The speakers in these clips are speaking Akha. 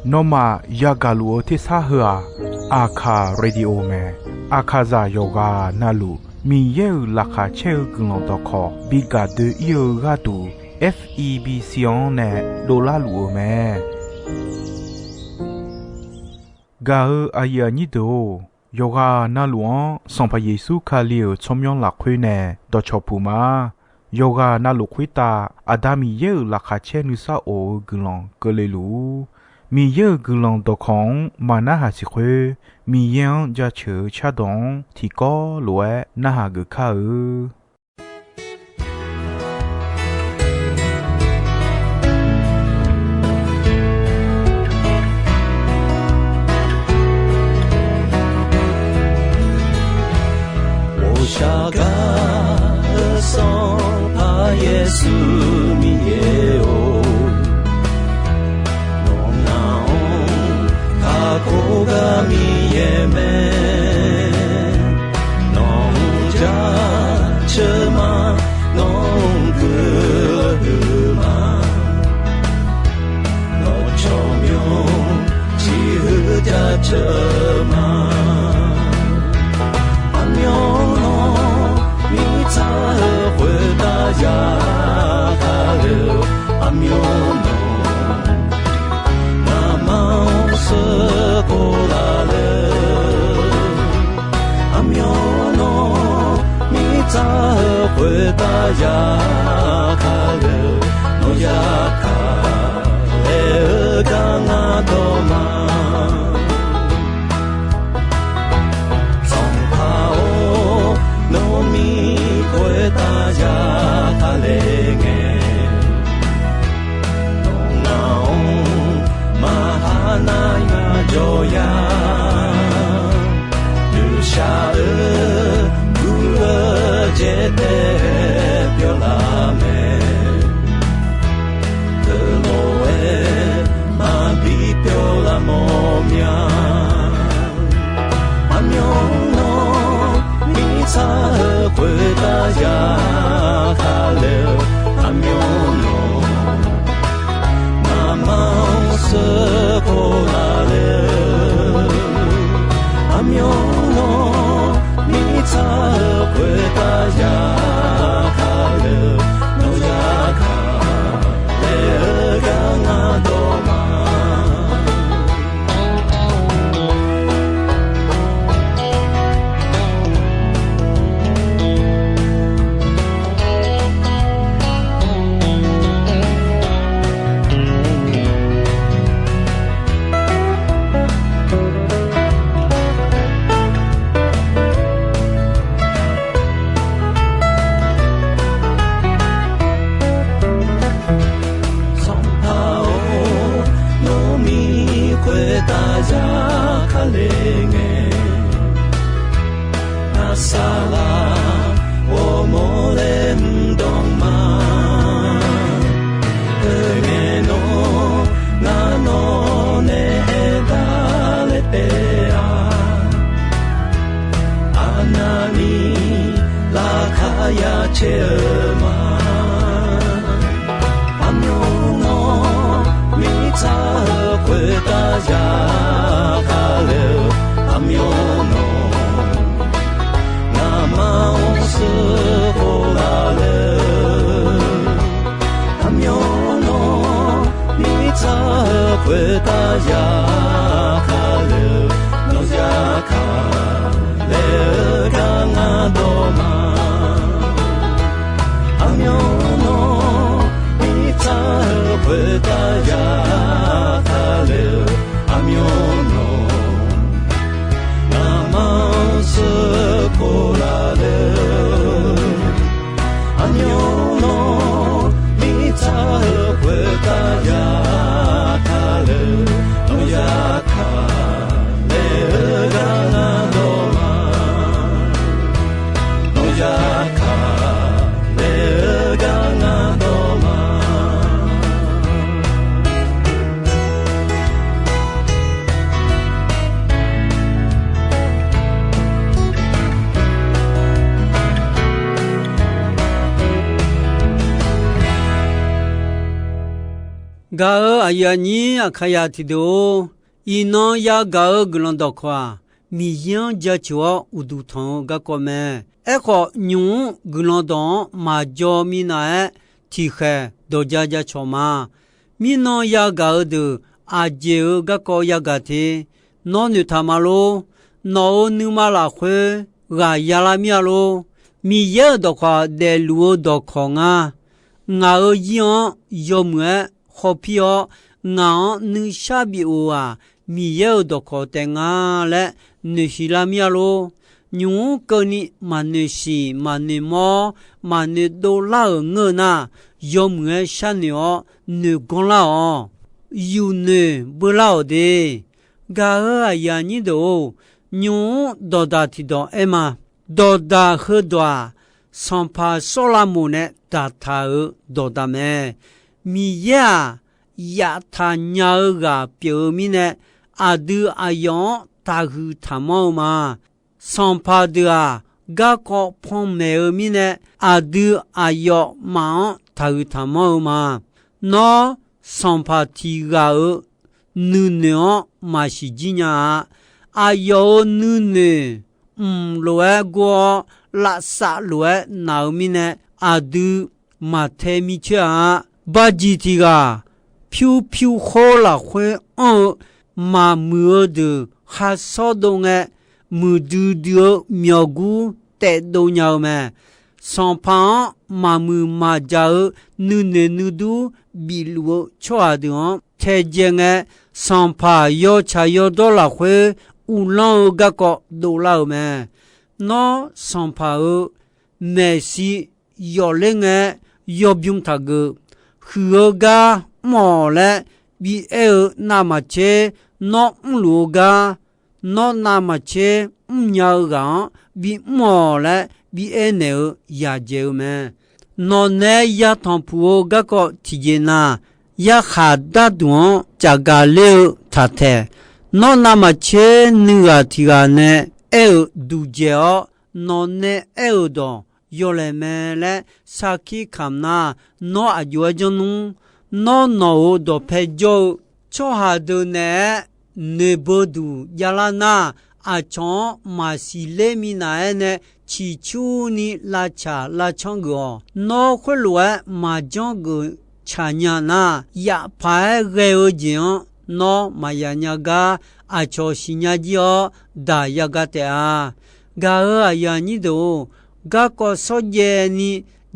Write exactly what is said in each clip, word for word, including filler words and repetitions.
Nawmaf yagaq luf-eu tersar heu-aq, Aqkaq radio mae. Aqkaqzaq yawqghaq navluf Miqyaer-euq laqkhaq caer-eu guiqlanq dawqkawq bi gaq doe-ir-eu gharduq, F E B C-anr nae dovlar luf-eu mae. Gaq-eu aqyuif aqnyir deuq-or, yawqghaq navluf-anr Sanqpaq Yeqsur Kali-euq tsawrmyanr lafkhoer nae dawqcawq puq ma. Yawqghaq navluf khoertav Aqda Miqyaer-euq laqkhaq caer nuisar of-eu guiqlanq keuvle luf-ur. Miqyaer-euq guiqlanq dawqkawq-anr maqnarhaq siq khoer, Miqyaer-anr jaceuq-eu cardawq-anr tiqkawv lof-aer narhaq geuf kar-eu. 我下嘎的上怕耶稣名也哦，我那哦，他可个名也没。 Nawq-anr jaceuq ma, nawq-anr guiqlanq huiq ma, nawq tsawrmyanr ciqhuiq jaceuq ma. Aqmyanluf mirtsaq-eu khoertav ya kale-eu, aqmyanluf ngamaf-anr sheuqkhof laf le. Aqmyanluf mirtsaq-eu khoertav ya kale-eu, nawq ya kale-eu gar ngar dawq ma. Sanqpaq-or, nawq-euq mir khoertav ya kale ngae, nawq ngaq-anr maqha nar ngar jawr ya. Nuishaq-eu gur-eu jaetae pyawr laf mae. Teulof-aer maqbi pyawr laf mawr mya. Aqmyanluf mirtsaq-eu khoertav ya kale-eu, aqmyanluf ngamaf-anr sheuqkhof laf le-eu, aqmyanluf mirtsaq-eu khoertav ya kale-eu, nawq ya kale-eu gar ngar dawq ma. Sanqpaq-or, nawq-euq mir khoertav ya kale ngae, ngar saqlaq ghawrmawr laer mr dawq ma. Heungae nawr ngar nawq nae aertaq laer taef-a. Aqnavni laqkhaq ya caer-eu ma. Aqmyanluf mirtsaq-eu khoertav ya kale-eu, aqmyanluf ngamaf-anr sheuqkhof laf le-eu, aqmyanluf mirtsaq-eu khoertav ya kale-eu, nawq ya kale-eu gar ngar dawq ma. Aqmyanluf mirtsaq-eu khoertav ya kale-eu, aqmyanluf ngamaf-anr sheuqkhof laf le-eu, aqmyanluf mirtsaq-eu khoertav ya kale-eu, nawq ya kale-eu gar ngar dawq ma. Gaq-euq aqyuif aqnyir Aqkaqyaq tiqdeuq-or, iqnan yagaq-eu guiqlanq dawqkawq-aq, Miqyaer-anr jaceuq-awr uqduq tanq-eu garkawv mae. Aerkhawf, nymq-mr guiqlanq dawq-anr maqjaw minav-aer, tiqkhaeq dawqja jacawq ma. Mirnan yagaq-eu deuq aqjeq-euq garkawv yagaq te. Nawr noeqtaq ma lor. Nawq-euq nuima lafkhoer ghaq yalar mir-a lor. Miqyaer-euq dawqkawq daefluf-eu dawqkawq nga. Ngaq-euq zir-anr yawmuiq-aer khawpir-awr, ngaq-anr nuishar bif-euq-aq, Miqyaer-euq dawqkawq taef nga laer noeqsiq lar mir-a lor. Nymq-mr keuvni maqnoeq siq maqnoeq mawr maqnoeq dovlar-euq ngeur-eu nar, yawmuiq-aer sharnoeq-awr noeqganr lar-awq. Yuqnoeq beular-awq de. Gaq-euq aqyuif aqnyir deuq-or, nymq-mr dawqdaq tiqdawq aer ma. Dawqdaq heudawq-aq, sanqpaq Sawrlavmoq nae daqtaq-euq dawqdaq mae. Miqyaer-aq, yaftaq nya-eu ghaq pyeuf-eu mirnae, aqdui aqyawf-anr taqhuiq taqmanr-eu ma. Sanqpaq deuq-aq, garkawv panmaeq-eu mirnae, aqdui aqyawfmaf-anr taqhuiq taqmanr-eu ma. Nawr, sanqpaq tiq ghaq-euq nuinoeq-anr maqsiq jir nya-a. Aqyawf-euq nuinoeq mq lof-aer gor-awr, lavsav lof-aer naq-eu mirnae, aqdui maqtae micaer-a. Barjiq tiq ghaq pyur pyur khawr lafkhoer anr-eu maqmuiq-eu deuq kharshawr dov ngae, muiqdui dui-eu myawqgur taevdov nya-eu mae. Sanqpaq-anr maqmuiq maqjaq-eu nuinoeq nuidur bifluf-eu tsawrhaq deuq-anr taedzae ngae, sanqpaq yawtsaq yawdawr lafkhoer uvlanr-eu garkawv dovlar-euq mae. Nawr, sanqpaq-euq maeqshi yawfler ngae-aer yawbymr taqgeuf. Huiq-eu gar mr-awq laer bi aer-eu navmaqtser, nawr mrluf-eu gar, nawr navmaqtser mrnya-eu ghaq-anr bimr-awq laer bi aernaeq-eu yaqdzaeq-eu mae. Nawqnae yatanq puq-eu garkawv tiqjeq na, yarkhaq darduq-anr cafgaq ler-eu taqtaeq. Nawr navmaqtser nuighaq tiq ghaq nae aer-euq duqdzaeq-awr, nawqnae aer-euq dawq yawlaeq mae laer sarkir kamq nar, nawr aqjox-aer janr nmr. Nawr nawq-euq dawqpae jawr-eu tsawrhaq deuq naeq-aer noeqbeu duq javlar nar, aqcawq-anr maqsiq ler minav-aer nae ciqcurni lavtsaq lavcanr geuf-awq. Nawr khoerlof-aer maqjanr geuf tsaq nya nar, yafpaq-aer ghae-eu jeq-anr nawr maqya nya gar, aqcawq siqnya jir-awr daq yaga taef-a. Gaq-euq aqyuif aqnyir deuq-or, garkawv shawrjaev ni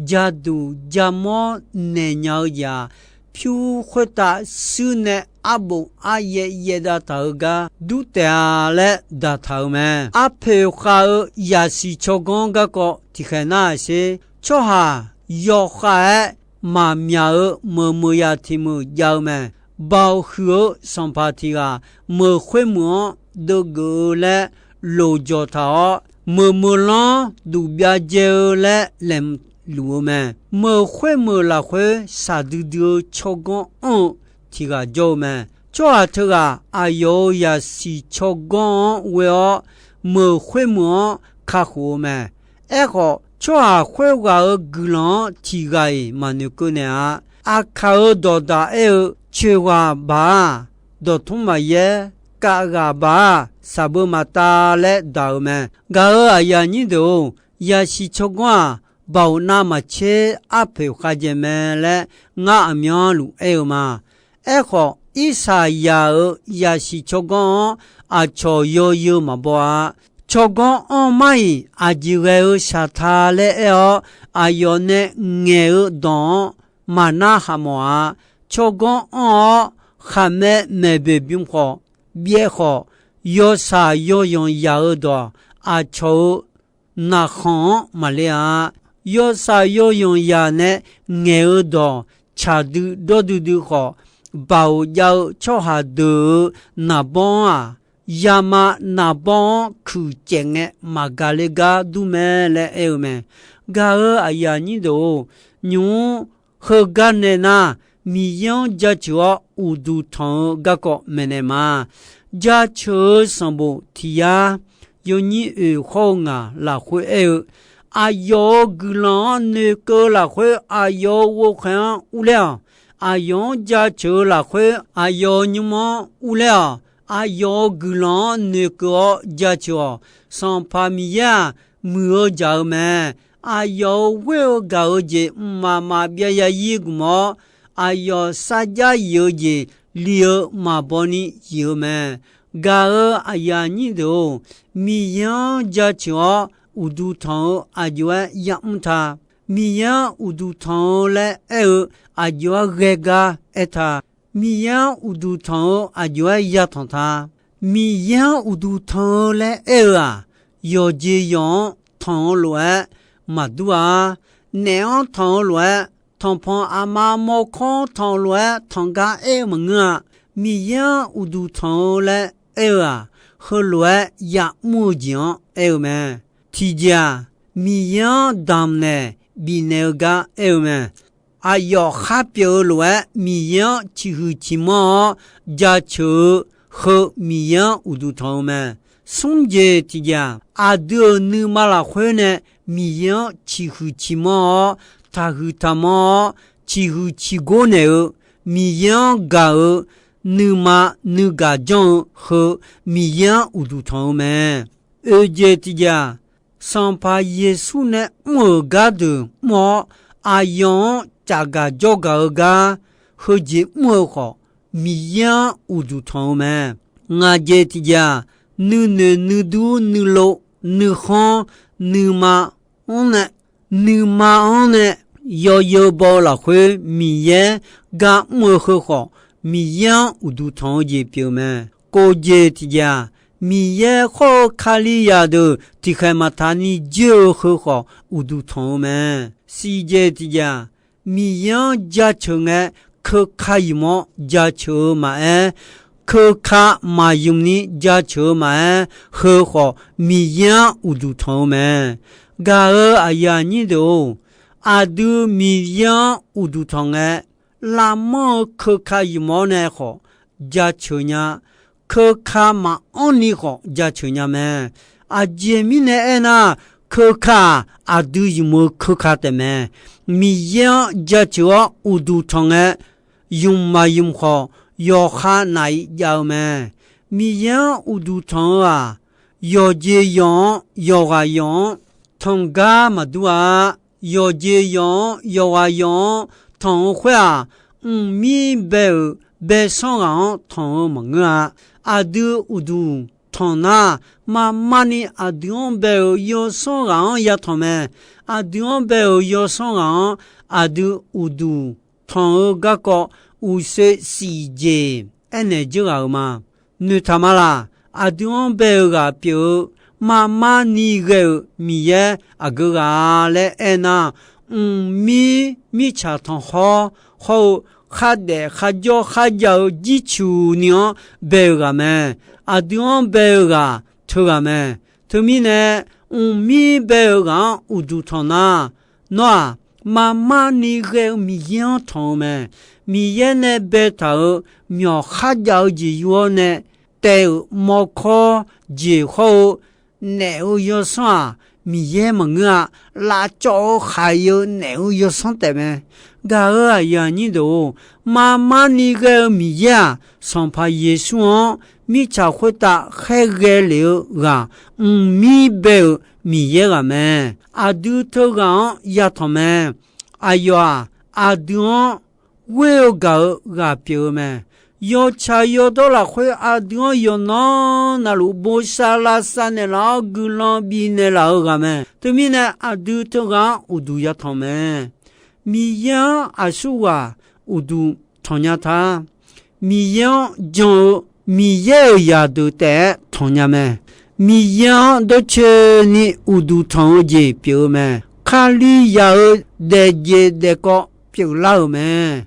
jaduq jamawr naeq nya-eu jeq-aq, pyur khoertav shuir nae arbof aryaev yaevdav taq-eu gar dur taef-a laer daqtaq-euq mae. Arpoeq khav-eu yaqsiq tsawrganr garkawv tiqkhaeq nar-aq sher, tsawrhaq yawkhav-aer maqmyaq-eu meuq meuq yaf tiq meuq jav-eu mae. Baoq huiq-eu sanqpaq tiq ghaq meuq khoer meuq-anr deuvgeuf-eu laer loqjawq taq-awr, meuq meuq lanr duq byav dzae-eu laer laeqhmq luf-eu mae. Meuq khoer meuq lafkhoer shaqdui dui-eu tsawrganr anr-eu tiq ghaq jawr-eu mae. Tsawrhaq teughaq aqyawf-euq yaqsiq tsawrganr-anr ghoe-awr, meuq khoer meuq-anr kakhof-eu mae. Aerkhawf, tsawrhaq khoerghaq-euq guiqlanq-anr tiq ghaq-iq maqnoeq keuv naeq-a. Aqkaq-euq dawqdaq aer-eu, coeq ghaq baq-aq, dawqtmr maqyaer, kav ghaq baq-aq, shaqbeu maqtav laer daq-euq mae. Gaq-euq aqyuif aqnyir deuq-or, yaqsiq tsawrganr-aq, baoq navmaqtser arpoeq khavjaeq mae laer ngar aqmyanluf aer-eu ma. Aerkhawf, Irsaqyaq-euq yaqsiq tsawrganr-anr aqcawq yawzeu maqbaw-a. Tsawrganr anrmar-iq aqjeq ghae-eu shaqta laer aer-awr, aqyawf nae ngaeq-eu dawq-anr maqnar haq mawf-a. Tsawrganr anr-awr, khaqmae maeqboeq bym khawf, byaev khawf, yawshaq yawyanq yaq-eu dawq aqcawq-euq naqkhanq-anr maqle-a. Yawshaq yawyanq yaq nae ngaeq-eu dawq tsaq dui dawr duidui khawf, baoq jav-eu tsawrhaq deuq-euq naqbawr-anr-aq, yama naqbawr-anr kuiq caef ngae maqgaq le gar dur mae laer aer-eu mae. Gaq-euq aqyuif aqnyir deuq-or, nymq-mr heugar nae nar, Miqyaer-anr jaceuq-awr uqduq tanq-eu garkawv maeqnaeq ma. Jaceuq-eu sanqbof tiq yar, yawnyir oeq hawr-eu ngaq lafkhoer aer-eu, aqyawf-euq guiqlanq-anr noeqkeuv lafkhoer aqyawf-euq ghovkhaeq-anr urler-awq. aqyawf-anr jaceuq-eu lafkhoer aqyawf-euq nymr-anr urler-awq. Aqyawf-euq guiqlanq-anr noeqkeuv-awr jaceuq-awq. Sanqpaq Miqyaer-aq, muiq-eu jaq-eu mae. Aqyawf-euq ghoer-eu gaq-eu jeq mqmaq maqbyav ya ir gmq-awr, aqyawf sarjax yif-eu jeq li-eu maqbaw ni yif-eu mae. Gaq-euq aqyuif aqnyir deuq-or, Miqyaer-anr jaceuq-awr uqduq tanq-eu aqjox-aer yamr ta. Miqyaer-anr uqduq tanq-eu laer aer-eu aqjox-aer ghae gar aer ta. Miqyaer-anr uqduq tanq-eu aqjox-aer yatanq ta. Miqyaer-anr uqduq tanq-eu laer aer-eu-aq, yawqjeq yawq-anr tanq-eu lof-aer maqdur-a. Naef-anr tanq-eu lof-aer, tanqpanq aqma mawrkawr-anr tanq-eu lof-aer tanq gar aer-eu maqngeur-a. Miqyaer-anr uqduq tanq-eu laer aer-eu-aq, heulof-aer yamr-eu jeq-anr aer-eu mae. Tiqjeq-aq, Miqyaer-anr damqnaeq bifnaeq-eu gar aer-eu mae. Aqyawf khar pyeuf-eu lof-aer Miqyaer-anr ciqhuiq ciqmanr-awr jaceuq-eu heu Miqyaer-anr uqduq tanq-eu mae. Smr jeq tiqjeq-aq, aqdui-euq nuima lafkhoer nae Miqyaer-anr ciqhuiq ciqmanr-awr, taqhuiq taqmanr-awr, ciqhuiq ciqgor naeq-eu, Miqyaer-anr gaq-eu nuima nuigaq janr-eu heu Miqyaer-anr uqduq tanq-eu mae. Oeq jeq tiqjeq-aq, Sanqpaq Yeqsur nae mr-euq gardeuq mr-awr, aqyawf-anr cafgaq jawrgaq-eu gar heujeq mr-eu khawf, Miqyaer-anr uqduq tanq-eu mae. Ngaq jeq tiqjeq-aq, nuinoeq nuidur nuilov nuikhanr nuima-anr nae, nuima-anr nae yawyeu baw-eu lafkhoer Miqyaer gar mr-eu heu khawf, Miqyaer-anr uqduq tanq-eu jeq pyeuf-eu mae. Kof jeq tiqjeq-aq, Miqyaer khawr-eu Kalizaq deuq tiqkhaeq maqtaq ni joer-eu heu khawf uqduq tanq-eu mae. Siq jeq tiqjeq-aq, Miqyaer-anr jaceuq ngae, keuka ymq-awr jaceuq-eu maqaer, keuka maqymq ni jaceuq-eu maqaer, heu khawf Miqyaer-anr uqduq tanq-eu mae. Gaq-euq aqyuif aqnyir deuq-or, aqdui Miqyaer-anr uqduq tanq ngae, lavmanr-eu keuka ymq-awr nae khawf jaceuq nya. Keuka maqanr ni khawf jaceuq nya mae. Aqjeq mirnae aernar, keuka-aq, aqdui ymq-eu keuka taef mae. Miqyaer-anr jaceuq-awr uqduq tanq ngae, ymq maqymq khawf yawqha naf-iq jav-eu mae. Miqyaer-anr uqduq tanq-eu-aq, yawqjeq yawq-anr yawqghaq yawq-anr tanq gar maqdur-a. Yawqjeq yawq-anr yawqghaq yawq-anr tanq-eu khoer-aq, mqmir bae-euq baesanr ghaq-anr tanq-eu maqngeur-a. Aqdui uqduq tanq nar, marmar ni aqdui-anr bae-euq yawsanr ghaq-anr yatanq mae. Aqdui-anr bae-euq yawsanr ghaq-anr aqdui uqduq tanq-eu garkawv uqshoe siq jeq aernaeq dzeur ghaq-euq ma. Noeqtaq ma laq? Aqdui-anr bae-eu ghaq pyeuf-eu, marmar ni ghae-euq Miqyaer aqgeu ghaq-a laer aernar, mqmir mirtsaq tanqkhawr hawr-eu khardaef kharjawr kharjav-eu jircuq ni-anr bae-eu ghaq mae. Aqdui-anr bae-eu ghaq teughaq mae. Teumirnae, mqmir bae-eu ghaq-anr uqduq tanq nar, nawr-aq, marmar ni ghae-eu Miqyaer-anr tanq-eu mae. Miqyaer nae baetaq-euq myawq kharjav-eu jeq yur-awr nae taev-euq mawrkawr jeq hawr-eu naef-eu yawsanr-aq, Miqyaer maqngeur-a. Lavcawv-eu khaq-eu naef-eu yawsanr taef mae. Gaq-euq aqyuif aqnyir deuq-or, marmar ni ghae-eu Miqyaer-aq, Sanqpaq Yeqsur-anr mirtsaq khoertav khaerghae lef-eu ghaq, mqmir bae-euq Miqyaer ghaq mae. Aqdui teughaq-anr yatanq mae. Aqyawf-aq, aqdui-anr ghoer-eu gaq-eu ghaq pyeuf-eu mae. Yawtsaq yawdawr lafkhoer aqdui-anr yawqnan navluf bosav lavsav naeqlaf-awr guiqlanq bifnaeq laf-eu ghaq mae. Teumirnae, aqdui teughaq-anr uqduq yatanq mae. Miqyaer-anr aqsurghaq uqduq tanqnya ta. Miqyaer-anr jan-eu Miqyaer-euq zaqdeuq taef-aer tanqnya mae. Miqyaer-anr dawrcoeni uqduq tanq-eu jeq pyeuf-eu mae. Kalizaq-euq daefjeq daefkawv pyeuflar-euq mae.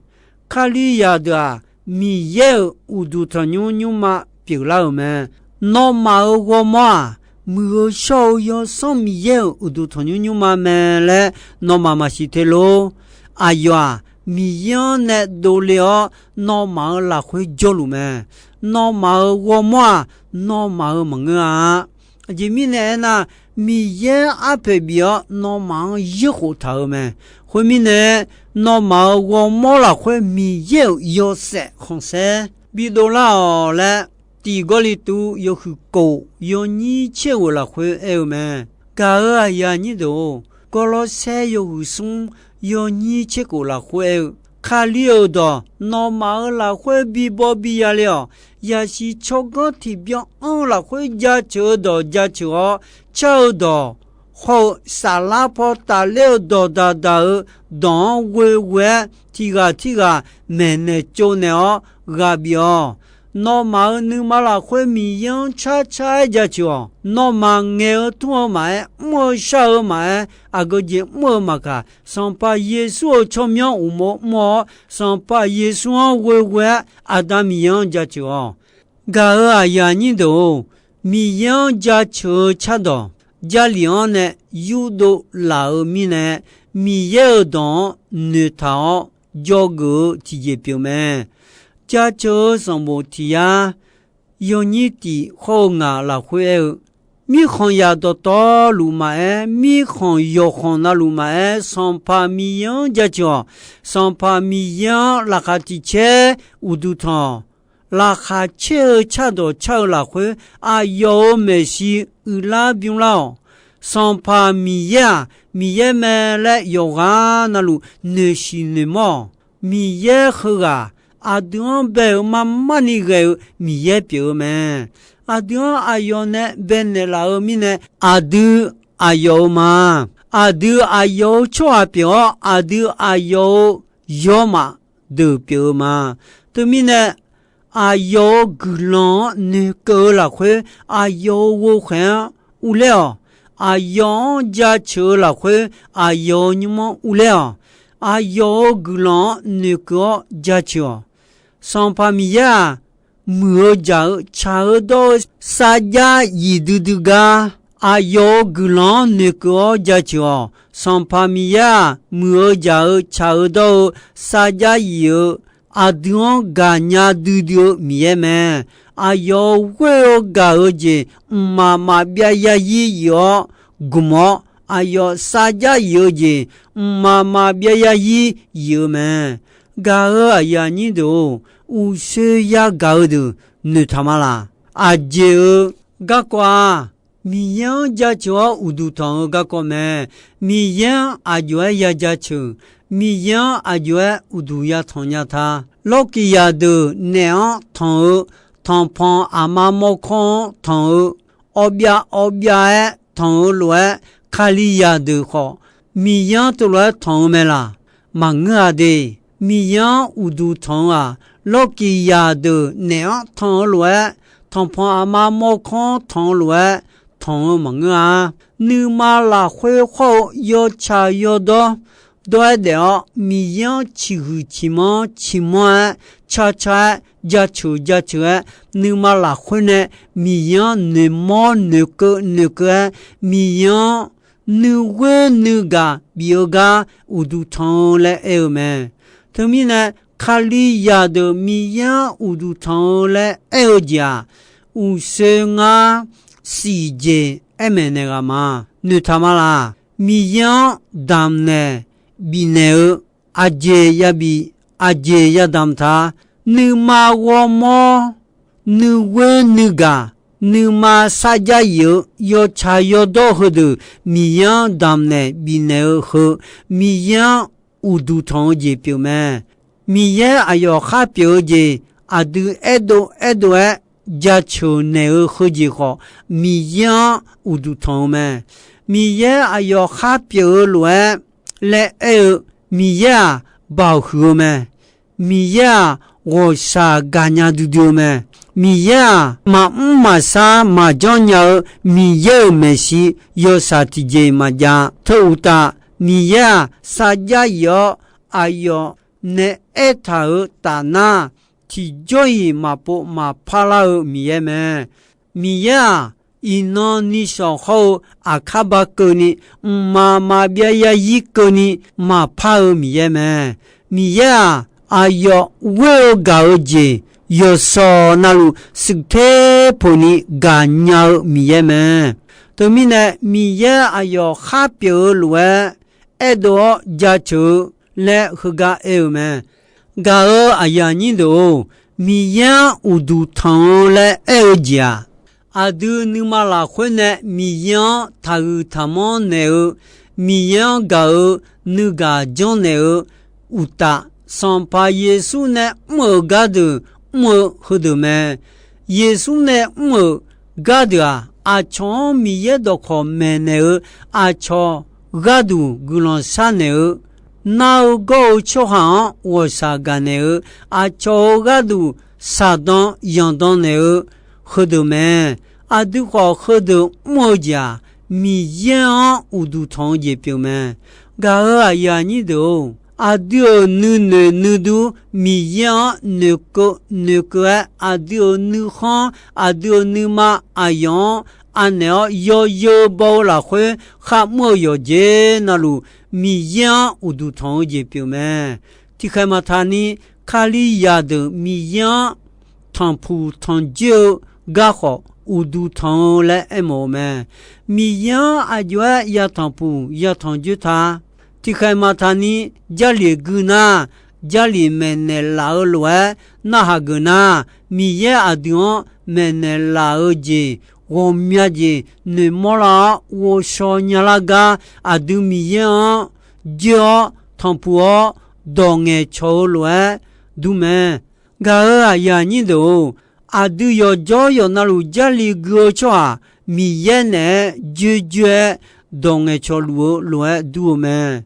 Kalizaq deuq-aq, Miqyaer-euq uqduq tanqnymr nymrma pyeuflar-euq mae. Nawmaf-euq ghawrmawr-aq, muiq-eu shawr-eu Yawsanr Miqyaer-euq uqduq tanqnymr nymrma mae laer nawmaf maqsiq te lor. Aqyawf-aq, Miqyaer-anr nae dovle-awr nawmaf-euq lafkhoer jawrluf mae. Nawmaf-euq ghawrmawr-aq, nawmaf-euq maqngeur-a. Aqjeq mirnae aernar, Miqyaer arpoeq bif-awr nawmaf-anr yurkhof taq-euq mae. Khoermirnae, nawmaf-euq ghawrmawr lafkhoer Miqyaer-euq yawshaef khanqsaer bidov lar-awq laer, tiq Gawrliqtu yawhuiq kof yawnyir tser ghof lafkhoer aer-eu mae. Gaq-euq aqyuif aqnyir deuq-or, Gawrlawrsaer yawhuiq smr yawnyir tser kof lafkhoer aer-eu, Kali-euq dawq nawmaf-euq lafkhoer bibaw biya le-awq. Yasiq tsawrganr tiqbyan anr-eu lafkhoer jaceuq-eu dawq jaceuq-awr, car-eu dawq hawr-eu saflar paw tafler-eu dawq daqdaq-eu dawq-anr ghoeghoe-aer, tiq ghaq tirghaq maeqnaeq tsovnaeq-awr ghaq bif-awq. Nawmaf-euq nuima lafkhoer Miqyaer-anr carcar-aer jaceuq-awq. Nawmaf ngaeq-eu tmr-eu maqaer, mr-eu shar-eu maqaer, aqgeu jeq mr-eu maqkaq, Sanqpaq Yeqsur-euq tsawrmyanr uqmov mr-awr, Sanqpaq Yeqsur-anr ghoeghoe-aer Aqda Miqyaer-anr jaceuq-awq. Gaq-euq aqyuif aqnyir deuq-or, Miqyaer-anr jaceuq-eu cardawq Jarlif-anr nae yurdov laf-eu mirnae, Miqyaer-euq dawq-anr noeqtaq-awr dzawgeuf-eu tiqjeq pyeuf mae. Jaceuq-eu sanqbof tiq yar yawnyir tiq hawr-eu ngaq lafkhoer aer-eu, mirkhanq yaq dawqtawvluf maqaer, mirkhanq yawqkhanq navluf maqaer, Sanqpaq Miqyaer-anr jaceuq-awq. Sanqpaq Miqyaer-anr laqkhaq tiq caer uqduq tanq-awq. Laqkhaq caer-eu cardawq car-eu lafkhoer, aqyawf-euq maeqshi uiqlar bymrlar-awq. Sanqpaq Miqyaer-aq, Miqyaer mae laer yawqghaq navluf noeqshiq noeqmawr-awq. Miqyaer heughaq aqdui-anr bae-euq mar mar ni ghae-eu Miqyaer pyeuf-eu mae. Aqdui-anr aqyawf nae baenaeq laf-eu mirnae, aqdui aqyawf-euq ma. Aqdui aqyawf-euq tsawrhaq pyeuf-awr, aqdui aqyawf-euq yawmaf deuq pyeuf-eu ma. Teumirnae, aqyawf-euq guiqlanq-anr noeqkeuv-eu lafkhoer, aqyawf-euq ghovkhaeq-anr urler-awq. Aqyawf-anr jaceuq-eu lafkhoer, aqyawf-euq nymr-anr urler-awq. Aqyawf-euq guiqlanq-anr noeqkeuv-awr jaceuq-awq. Sanqpaq Miqyaer-aq, muiq-eu jaq-eu tsaq-eu dawr-eu sarjax yif duidui gar, aqyawf-euq guiqlanq-anr noeqkeuv-awr jaceuq-awq. Sanqpaq Miqyaer-aq, muiq-eu jaq-eu tsaq-eu dawr-eu sarjax yif-eu aqdui-anr gaqnya duidui-eu Miqyaer mae. Aqyawf-euq ghoer-eu gaq-eu jeq mqmaq maqbyav yarzir yif-awr gmq-awr, aqyawf sarjax yif-eu jeq mqmaq maqbyav yarzir yif-eu mae. Gaq-eu aqyuif aqnyir deuq-or, uqshoe yagaq-eu deuq noeqtaq ma laq? Aqjeq-euq garkawv-aq, Miqyaer-anr jaceuq-awr uqduq tanq-eu garkawv mae. Miqyaer-anr aqjox-aer ya jaceuq, Miqyaer-anr aqjox-aer uqduq yatanq nya ta. Lawrkiq zaqdeuq naef-anr tanq-eu, tanqpanq aqma mawrkawr-anr tanq-eu, awvbyav awvbyav-aer tanq-eu lof-aer, Kalizaq deuq khawf Miqyaer-anr teulof-aer tanq-eu mae laq? Maqngeur-a de. Miqyaer-anr uqduq tanq-eu-aq, lawrkiq zaqdeuq naef-anr tanq-eu lof-aer, tanqpanq aqma mawrkawr-anr tanq-eu lof-aer tanq-eu maqngeur-a. Nuima lafkhoer khawr-eu yawtsaq yawdawr dawr-aer daef-awr, Miqyaer-anr ciqhuiq ciqmanr ciqmanr-aer, carcar-aer, jaceuq jaceuq-aer, nuima lafkhoer nae Miqyaer-anr noeqmawr noeqkeuv noeqkeuv-aer, Miqyaer-anr nuighoer nuigaq bif-eu gar uqduq tanq-eu laer aer-eu mae. Teumirnae, Kalizaq deuq Miqyaer-anr uqduq tanq-eu laer aer-eu jeq-aq, uqshoe ngar siqjeq aer maeqnaeq ghaq ma. Noeqtaq ma laq? Miqyaer-anr damqnaeq bifnaeq-eu aqjeq yabif, aqjeq yadamq ta. Nuima ghawrmawr, nuighoer nuigaq, nuima sarjax yif-eu yawtsaq yawdawr heudeuq Miqyaer-anr damqnaeq bifnaeq-eu heu, Miqyaer-anr uqduq tanq-eu jeq pyeuf mae. Miqyaer aqyawf khar pyeuf-eu jeq aqdui aerdov aerdov-aer jaceuq naeq-eu heujeq khawf, Miqyaer-anr uqduq tanq-eu mae. Miqyaer aqyawf khar pyeuf-eu lof-aer laer aer-eu, Miqyaer-aq, baoq huiq-eu mae. Miqyaer-aq, ghawqshaq gaqnya duidui-eu mae. Miqyaer-aq, maqmr maqshar maqjanr nya-eu Miqyaer-euq maeqshi yawshaq tiqjeq maqjav. Teu uqtaf, Miqyaer-aq, sarjax yif-awr aqyawf nae aertaq-euq tafnar, tiqjawr-iq maqpov maqpar lar-eu Miqyaer mae. Miqyaer-aq, iqnan nishawq hawr-eu aqkar ba keuvni, mqmaq maqbyav yarzir keuvni maqpar-eu Miqyaer mae. Miqyaer-aq, aqyawf ghoer-eu gaq-eu jeq yawqshawq navluf shuif ter poq ni gaqnya-eu Miqyaer mae. Teumirnae, Miqyaer aqyawf khar pyeuf-eu lof-aer aerdov-awr jaceuq-eu laer heugar aer-eu mae. Gaq-euq aqyuif aqnyir deuq-or, Miqyaer-anr uqduq tanq-eu laer aer-eu jeq-aq, aqdui nuima lafkhoer nae Miqyaer-anr taqhuiq taqmanr naeq-eu, Miqyaer-anr gaq-eu nuigaq janrnaeq-eu uqtaf, Sanqpaq Yeqsur nae mr-euq gardeuq mr-eu heudeuq mae. Yeqsur nae mr-euq gardeuq-aq, aqcawq-anr Miqyaer dawqkawq maeqnaeq-eu aqcawq gharduq guiqlanq sharnaeq-eu, nar-eu gawr-eu tsawrhaq-anr ghawqshaq gaqnaeq-eu, aqcawq-euq gharduq shaqdan yanqdan naeq-eu heudeuq mae. Aqdui khawf heudeuq mr-eu jeq-aq, Miqyaer-anr uqduq tanq-eu jeq pyeuf mae. Gaq-euq aqyuif aqnyir deuq-or, aqdui-euq nuinoeq nuidur Miqyaer-anr noeqkeuv noeqkeuv-aer, aqdui-euq nuikhanr, aqdui-euq nuima aqyawf-anr anaeq-awr yawzeu baw-eu lafkhoer kharmr-eu yawqjeq navluf, Miqyaer-anr uqduq tanq-eu jeq pyeuf mae. Tiqkhaeq maqtaqni, Kalizaq deuq Miqyaer-anr tanqpuq tanqjoer-eu garkhawf uqduq tanq-eu laer aermawf-eu mae. Miqyaer-anr aqjox-aer ya tanqpuq ya tanqjoer ta. Tiqkhaeq maqtaqni, Jarlif gui nar, Jarlif maeqnaeq laf-eu lof-aer narhaq geuf nar, Miqyaer aqdui-anr maeqnaeq laf-eu jeq ghawqmya jeq noeqmawr lar-awr ghovshaw nyalar gar, aqdui Miqyaer-anr joer-awr tanqpuq-awr dawq ngaeqcawq-eu lof-aer dur mae. Gaq-euq aqyuif aqnyir deuq-or, aqdui yawqjawr yawqnavluf Jarlif gui-eu tsawrhaq Miqyaer naeq-aer joerjoer-aer dawq ngaeqcawq luf-eu lof-aer dur-eu mae.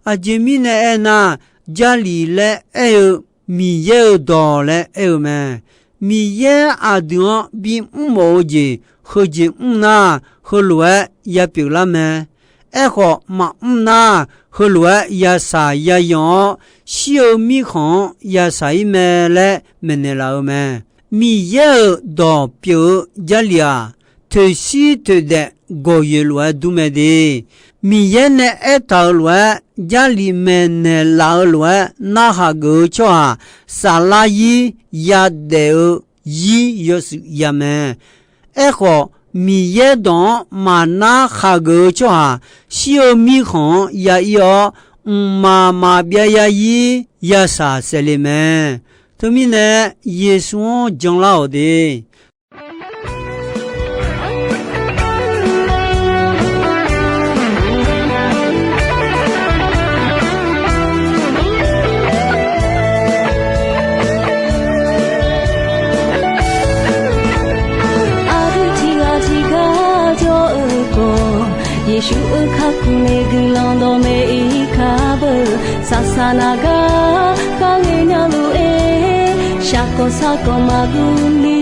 Aqjeq mirnae aernar, Jarlif laer aer-eu Miqyaer-euq dawq laer aer-eu mae. Miqyaer aqdui-anr bimr mawf-eu jeq heujeq mr nar, heulof-aer yapyeuf lar mae. Aerkhawf, maqmr nar, heulof-aer yashaq yayanq-awr, shir-eu mirkhanq-anr yashaq-ir mae laer maeqnaeq laf-eu mae. Miqyaer-euq dawq pyeuf-eu Jarlif-aq, toeqshir toeqdaef gawqyoeq lof-aer dur mae de. Miqyaer nae aertaq-euq lof-aer, Jarlif maeqnaeq laf-eu lof-aer narhaq geuf-eu tsawrhaq saflar zir yadaef-eu zir yawshuif ya mae. Aerkhawf, Miqyaer dawq-anr maqnar khaqgeuf-eu tsawrhaq shir-eu mirkhanq-anr ya-ir-awr, mqmaq maqbyav ya-ir yashaq saefle mae. Teumirnae, Yeqsur-anr janlar-awq de. Aqdui tiqghaq tiqgar jawr-eu khawf, Yeqsur-euq kakhof nae guiqlanq dawqmaeq-ir kar beu. Saqsaq naq gar kharghae nya lof-aer, shaqkawq saqkawq maqguv ni.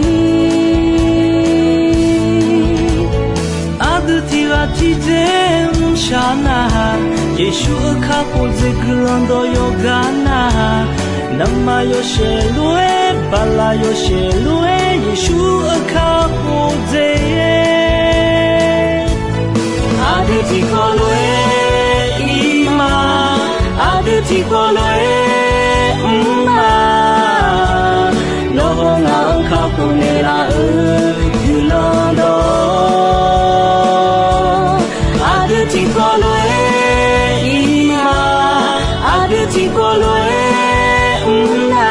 Aqdui tiqghaq tiqdzer mrshaq nar-aq, Yeqsur-euq kakhof dzaeq guiqlanq dawq yawqgar nar-aq, navmaqyawf shaeq lof-aer, baqlaq yawshaef lof-aer, Yeqsur-euq kakhof dzaeq-aer. Aqdui tiqkawv lof-aer ir ma, aqdui tiqkawv lof-aer mr ma. Nawr haw ngaq-euq kakhof naeqlaf-euq guiqlanq dawq. Aqdui tiqkawv lof-aer ir ma, aqdui tiqkawv lof-aer mr na.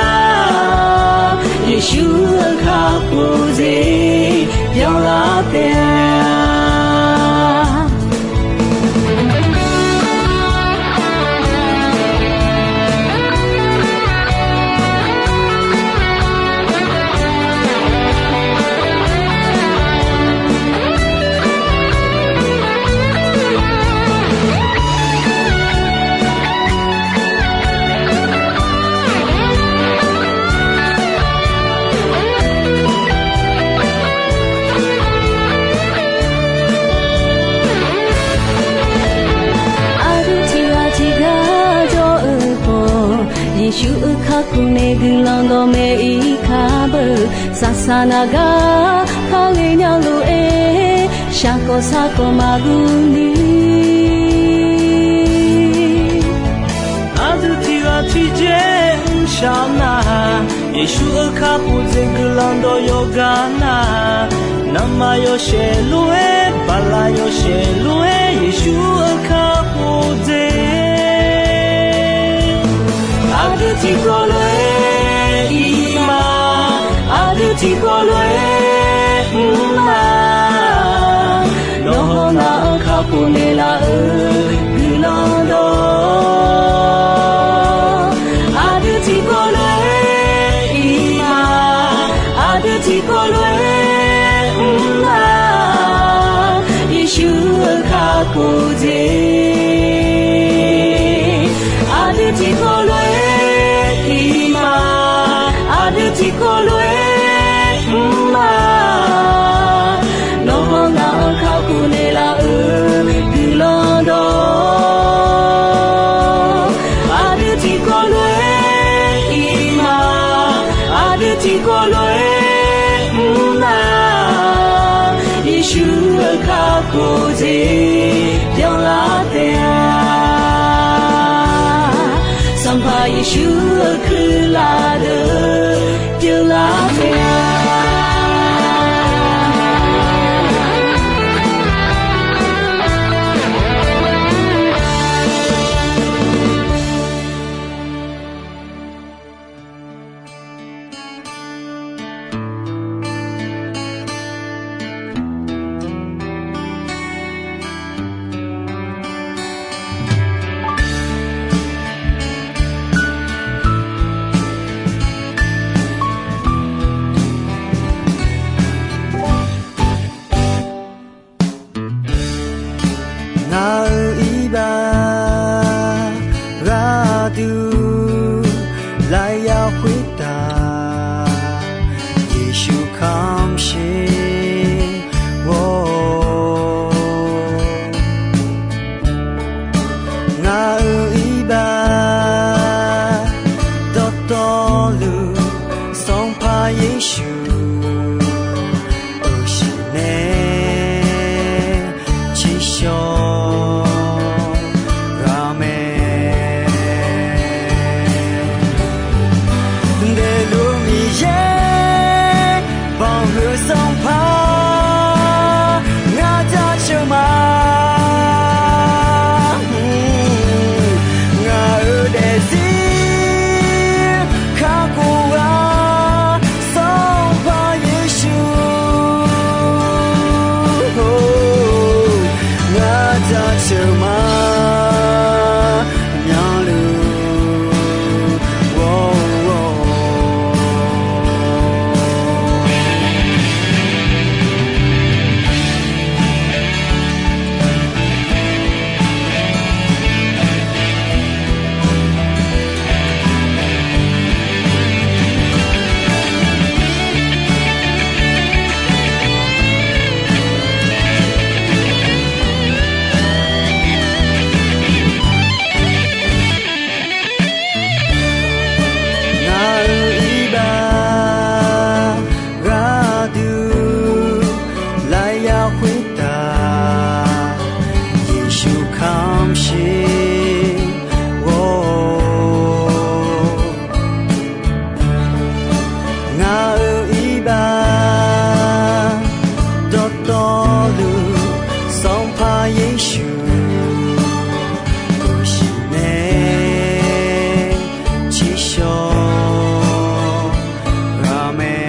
Yeqsur-euq kakhof dzaeq byanlar taef-a. Aqdui tiqghaq tiqgar jawr-eu khawf, Yeqsur-euq kakhof nae guiqlanq dawqmaeq-ir kar beu. Saqsaq naq gar kharghae nya lof-aer, shaqkawq saqkawq maqguv ni. Aqdui tiqghaq tiqdzer mrshaq nar-aq, Yeqsur-euq kakhof dzaeq guiqlanq dawq yawqgar nar-aq, navmaqyawf shaeq lof-aer, baqlaq yawshaef lof-aer, Yeqsur-euq kakhof dzaeq Tiqkawv lof-aer iq ma, aqdui tiqkawv lof-aer mr ma. Nawr hawr ngaq-anr kakhof naeqlaf-euq guiqlanq dawq, aqdui tiqkawv lof-aer iq ma, aqdui tiqkawv lof-aer mr ma. Yeqsur-euq kakhof jeq, aqdui tiqkawv lof-aer iq ma, aqdui tiqkawv lof-aer mr ma. Nawr hawr ngaq-anr kakhof naeqlaf-euq guiqlanq dawq, aqdui tiqkawv lof-aer iq ma, aqdui tiqkawv lof-aer mr ma. Yeqsur-euq kakhof jeq byanlar taef-a. Sanqpaq Yeqsur-euq kuirlaf deuq byanlar taef-a. Ngaq-euq iqbax gharduq lafyaq khoertav, Yeqsur kamq sher-awr. Ngaq-euq iqbax dawqtawvluf, Sanqpaq Yeqsur, euqshiq nae tsiqshawr ghaq mae. Daefluf Miqyaer banqhuiq Sanqpaq ngar jaceuq ma. Ngaq-euq daefzir kakhof ghaq Sanqpaq Yeqsur, ngar jaceuq ma. Myanluf-awr. Ngaq-euq iqbax gharduq lafyaq khoertav, Yeqsur kamq sher-awr. Ngaq-euq iqbax dawqtawvluf, Sanqpaq Yeqsur, euqshiq nae tsiqshawr ghaq mae.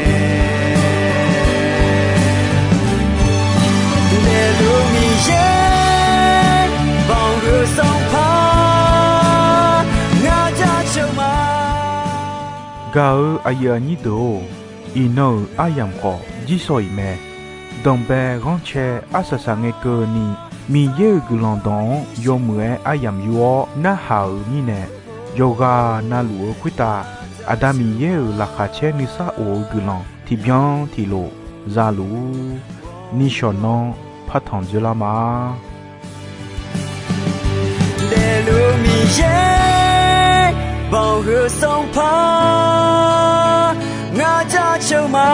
Daefluf Miqyaer banqhuiq Sanqpaq ngar jaceuq ma. Gaq-eu aqyuif aqnyir deuq-or, iqnan-euq aryamq khawf jirsawq iq mae. Danqbae ghanrcae arsaq saq ngae keuvni, Miqyaer-euq guiqlanq dawq-anr yawmuiq-aer aryamq yur-awr narhaq-euq mirnae, yawqghaq navluf-eu khoertav Aqda Miqyaer-euq laqkhaq caer nuisar of-eu guiqlanq tiqbyan tiqlof za luf-ur. Nishawq nanr partanq dzoerlar ma. Daefluf Miqyaer banqhuiq Sanqpaq ngar jaceuq ma.